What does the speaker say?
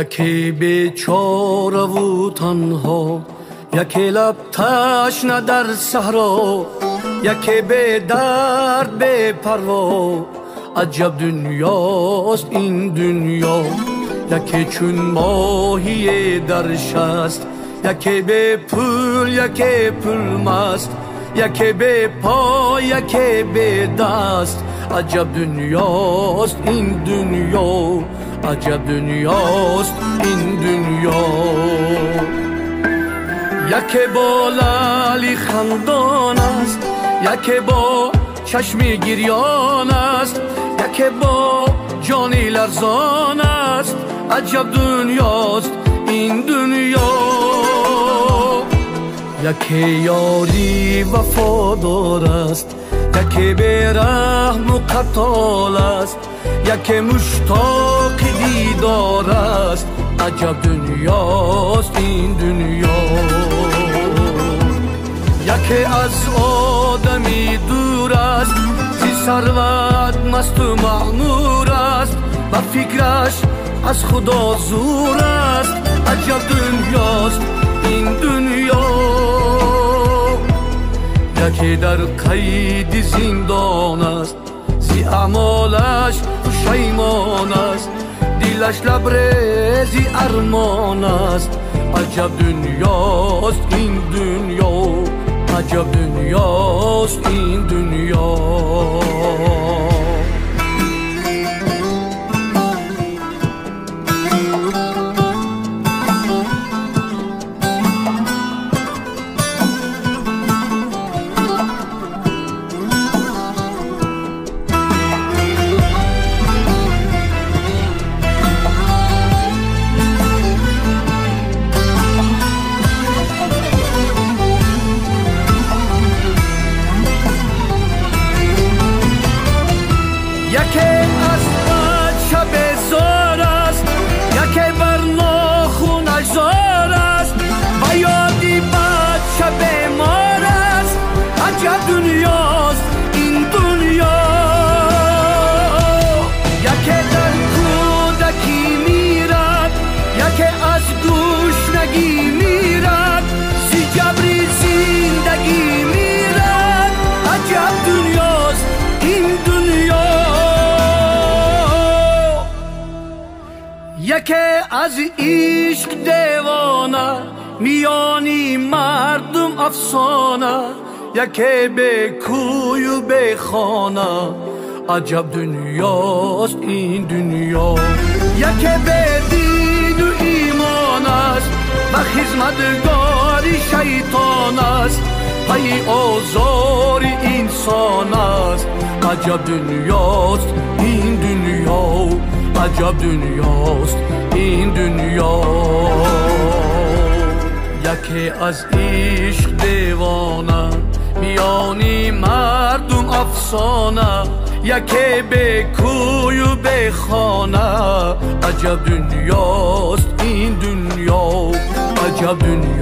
Яке бечора-ву танҳо, яке лаб ташна дар саҳро, яке бедард бепарво. Аҷаб дунёст ин дунё, яке чун моҳие дар шаст, яке бепул, яке пулмаст, яке бепо, яке бедаст. Аҷаб дунёст ин дунё, аҷаб дунёст ин дунё. Яке бо лаъли хандон аст, яке бо чашми гирён аст, яке бо ҷони ларзон аст. Аҷаб дунёст ин дунё. Яке ёри вафодор аст, яке бераҳму қатол аст, яке муштоқи дидор аст. Аҷаб дунёст ин дунё. Яке аз одамӣ дур аст, зи сарват масту маъмур аст, ва фикраш аз худо зур аст. Аҷаб дунёст ин дунё. Яке дар қайди зиндон аст, зи аъмолаш пушаймон аст, дилаш лабрези армон аст. Аҷаб дунёст ин дунё, аҷаб дунёст ин дунё. Яке аз бача безор аст, яке бар нохунаш зор аст, ба ёди бача бемор аст. Аҷаб дунёст ин дунё. Яке дар кӯдакӣ мирад, яке аз гушнагӣ мирад, зи ҷабри зиндагӣ мирад. Аҷаб дунёст ин дунё. Яке аз ишқ девона, миёни мардум афсона, яке бекӯю бехона. Аҷаб дунёст ин дунё. Яке бедину имон аст, ба хизматгори шайтон аст, пайи озори инсон аст. Аҷаб дунёст ин дунё, аҷаб дунёст ин дунё. Яке аз ишқ девона, миёни мардум афсона, яке бекӯю бехона. Аҷаб дунёст ин дунё, аҷаб дунё.